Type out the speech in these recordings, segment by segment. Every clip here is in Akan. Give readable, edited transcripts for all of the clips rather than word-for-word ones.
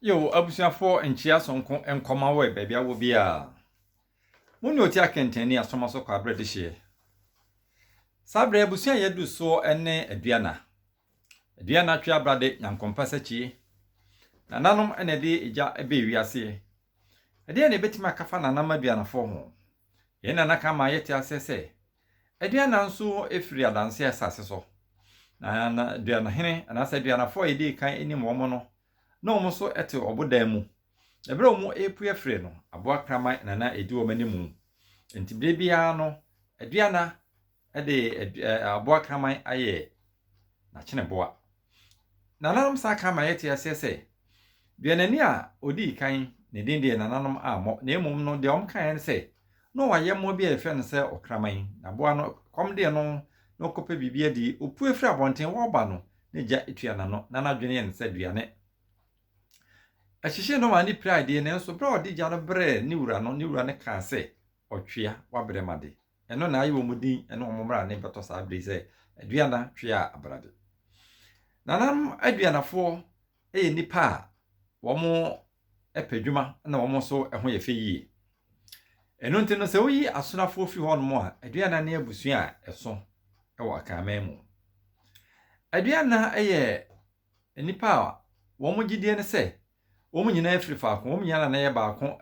Yo, abusuafoɔ nkyea sonko nkɔma wɔ baabi a wɔ biara. Mo ne ɔti akɛntɛn asoma so kɔ aberɛ de hyeɛ. Saa berɛ abusua a yɛadu soɔ ne Aduana. Aduana twe abrade nyankompa sakyie. Nananom na ɛde egya bɛɛ wiaseɛ. Ɛdeɛn na ɛbɛtumi aka fa nananom aduanafoɔ ho? Yɛn nana ka ma yɛte aseɛ sɛ Aduana nso firi adanse asase so. Na na aduanahene anaasɛ aduanafoɔ a yɛdii kan anim wɔn no, na wɔn nso te ɔbodan mu. Na berɛ a wɔrepue afiri no, aboa kraman na na ɛdi wɔn anim. Enti berɛ biara no, aduana de aboa kraman ayɛ n'akyeneboa. Nananom san ka ma yɛte aseɛ sɛ, duanani a ɔdii kan, ne din deɛ nananom ammɔ, na mmom no deɛ wɔkaeɛ ne sɛ, na ɔwɔ ayɛmmoa bi a yɛfrɛ no sɛ ɔkraman, na aboa no, kɔm dee no na ɔkɔpɛ biribi adi, ɔpue firi abɔnten, wɔreba no, na gya tua n'ano, na n'adwene yɛ no sɛ aduane. Ɛhyehyee no maa ne pirae deɛ, nanso berɛ a ɔde gya no brɛɛ ne wura no, ne wura no kaa sɛ, Ɔtwea, woabrɛ m'ade. Ɛno na ayɛ wɔn din ne wɔn mmara bɛtɔ saa bere yi sɛ Aduana Twea Abrade. Nananom Aduanafoɔ yɛ nnipa a wɔpɛ adwuma na wɔn nso ho yɛ fɛ yie. Ɛno nti no sɛ woyi asonafoɔ firi hɔnom a, Aduana ne abusua a ɛso wɔ Akanman mu. Aduana yɛ nnipa a wɔn gyidie ne sɛ Wɔn nyinaa firi faako, wɔn nyinaa nana yɛ baako,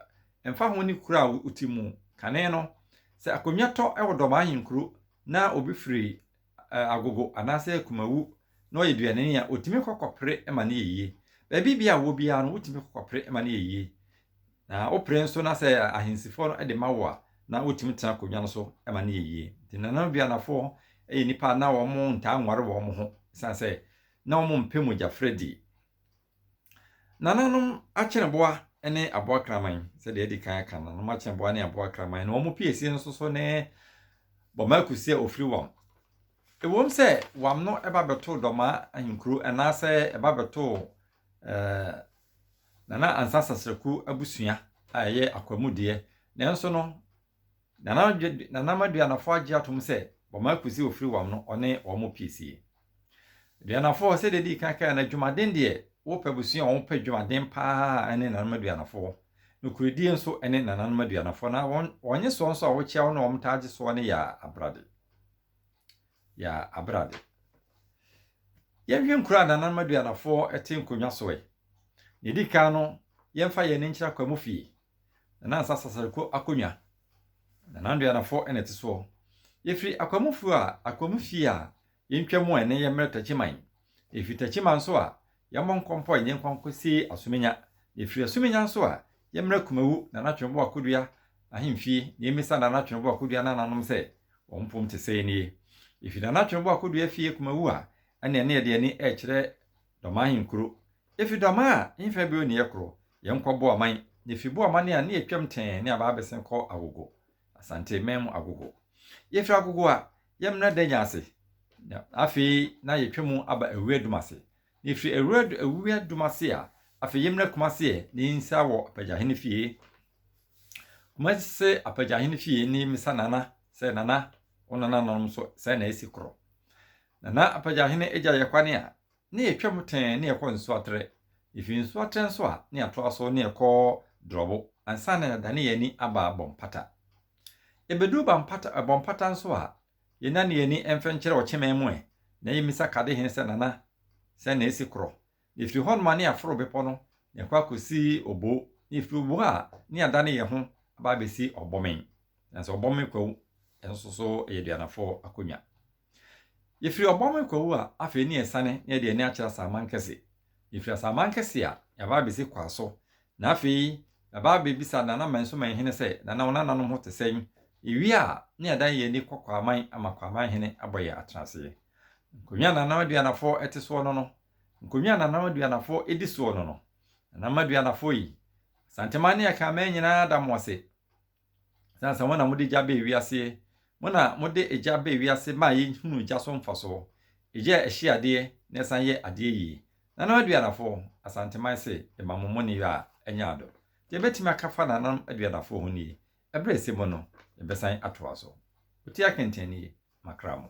ɛmfa ho ne kuro a wote mu. Kane no, sɛ akonnwa tɔ wɔ Dɔm ahenkuro na obi firi Agogo anaasɛ Kumawu na ɔyɛ duanani a, ɔtumi kɔ kɔpere ma no yɛ yie. Baabi biara a wowɔ biara no, wotumi kɔ kɔpere ma no yɛ yie. Na wopere nso na sɛ ahensifoɔ no de ma wo a, na wotumi tena akonnwa no so ma no yɛ yie. Nti nananom Duanafoɔ yɛ nnipa a na wɔn ntaa nware wɔn ho, ɛsiane sɛ na wɔn mpɛ mogyafra die. Nananom akyeneboa ne aboa kraman, sɛdeɛ adi kan aka no, nananom akyeneboa ne aboa kraman, na wɔn piesie nso so ne Bɔmaa Kusi a ɔfiri Wam. Ɛwom sɛ Wam no ba bɛtoo Dɔmaa ahenkuro anaasɛ ɛba bɛtoo eh, Nana Ansa Sasraku abusua a ɛyɛ Akwamu deɛ, nanso no Nana Nana Aduanafo agye atom sɛ Bɔmaa Kusi a ɔfiri Wam no, ɔne wɔn piesie. Aduanafoɔ, sɛdeɛ ɛdii kan kaeɛ no, adwumaden deɛ, wopɛ abusua a wɔpɛ adwumaden pa ara ne nananom aduanafoɔ. Nokorɛdie nso ne nananom aduanafoɔ. Na wɔn, wɔnye soɔ nso a wokyea wo ne wɔn taa gye soɔ no yɛ abrade. Yɛ abrade. Yɛnhwɛ nkuro a nananom aduanafoɔ te nkonnwa so ɛ. Deɛ ɛdi kan no, yɛmfa yɛn ani nkyerɛ Akwamu fie. Nana Ansah Sasareko akonnwa. Nana Aduanafoɔ na ɛte soɔ. Yɛfiri Akwamu fie a, Akwamu fie a, Yɛntwa mu ɛ na yɛmmrɛ Takyiman. Yɛfiri Takyiman nso a, yɛmmɔ nkɔmpɔ ɛ na yɛnkɔ nkɔsie Asumenya. Na yɛfiri Asumenya nso a, yɛmmrɛ Kumawu, Nana Twenobo Akodua ahemfie na yɛmmisa Nana Twenobo Akodua nananom sɛ wɔn mpom te sɛn nie. Yɛfiri Nana Twenobo Akodua fie Kumawu a, ɛnneɛ na yɛde ani rekyerɛ Dɔmaa ahenkuro. Yɛfiri Dɔmaa a, hefa bio ne yɛkorɔ? Yɛnkɔ Boaman. Na yɛfiri Boaman a, na yɛtwam tɛɛ ne aba abɛsen kɔ Agogo. Asante man mu agogo. Yɛfiri agogo a, yɛmmra Danya ase. Na afei na yɛtwa mu aba Awuraa Dum ase. Na yɛfiri Awuraa Awuraa Dum ase a, afei yɛmmra Kumase ɛ, na yɛnsia wɔ Apagyahene fie. Kumase Apagyahene fie ne yɛmmisa Nana sɛ, Nana, wo nananom nso sɛn na ɛsi korɔ? Nana Apagyahene agya yɛ kwane a, Ne yɛtwam tɛnn ne yɛkɔ Nsuaterɛ. Yɛfiri Nsuaterɛ nso a, ne yɛatoa so ne yɛkɔ Drɔbo ansa na yɛadane yɛn ani aba Bɔmpata. Yɛbɛduru Bampata, Bɔmpata nso a, yɛnnane yɛn ani mfa nkyerɛ Ɔkyeman mu ɛ, na yɛmmisa Kadehene sɛ, Nana, sɛn na ɛsi korɔ? Na yɛfiri hɔnom a, ne yɛaforo bepɔ no, na yɛakɔ akɔsi Obo. Na yɛfiri Obo a, ne yɛadane yɛn ho aba abɛsi Ɔbɔmen. Nanso Ɔbɔmen Kwawu nso so yɛ Aduanafoɔ akonnwa. Yɛfiri Ɔbɔme Kwawu a, afei ne yɛsane na yɛde ani akyerɛ Asaman Kɛse. Yɛfiri Asaman Kɛse a, yɛaba abɛsi Kwaso. Na afei yɛaba abɛbisa Nana Mansomanhene sɛ, Nana wo nananom ho te sɛn? Yɛwie a, ne yɛadan yɛn ani kɔ Kwaman ama Kwaman hene abɔ yɛn atenaseɛ. Nkonnwa a Nana Aduanafoɔ te soɔ no no, nkonnwa a Nana Aduanafoɔ di soɔ no no, Nana Aduanafoɔ yi, Asanteman ne Akanman nyinaa da mo ase. Ɛsiane sɛ mo na mode gya bɛɛ wiase, mo na mode egya bɛɛ wiase maa yɛhunuu gya so mfasoɔ. Egya a ɛhye adeɛ na ɛsan yɛ adeɛ yie. Nananom Aduanafoɔ, Asanteman se yɛma mo mmɔneyɔ a ɛnyɛ ado. Deɛ mɛtumi aka fa Nananom Aduanafoɔ ho nie, ɛberɛ a ɛsɛ mu no, yɛbɛsan atoa so. Otia Kɛntɛn nie, makra mo.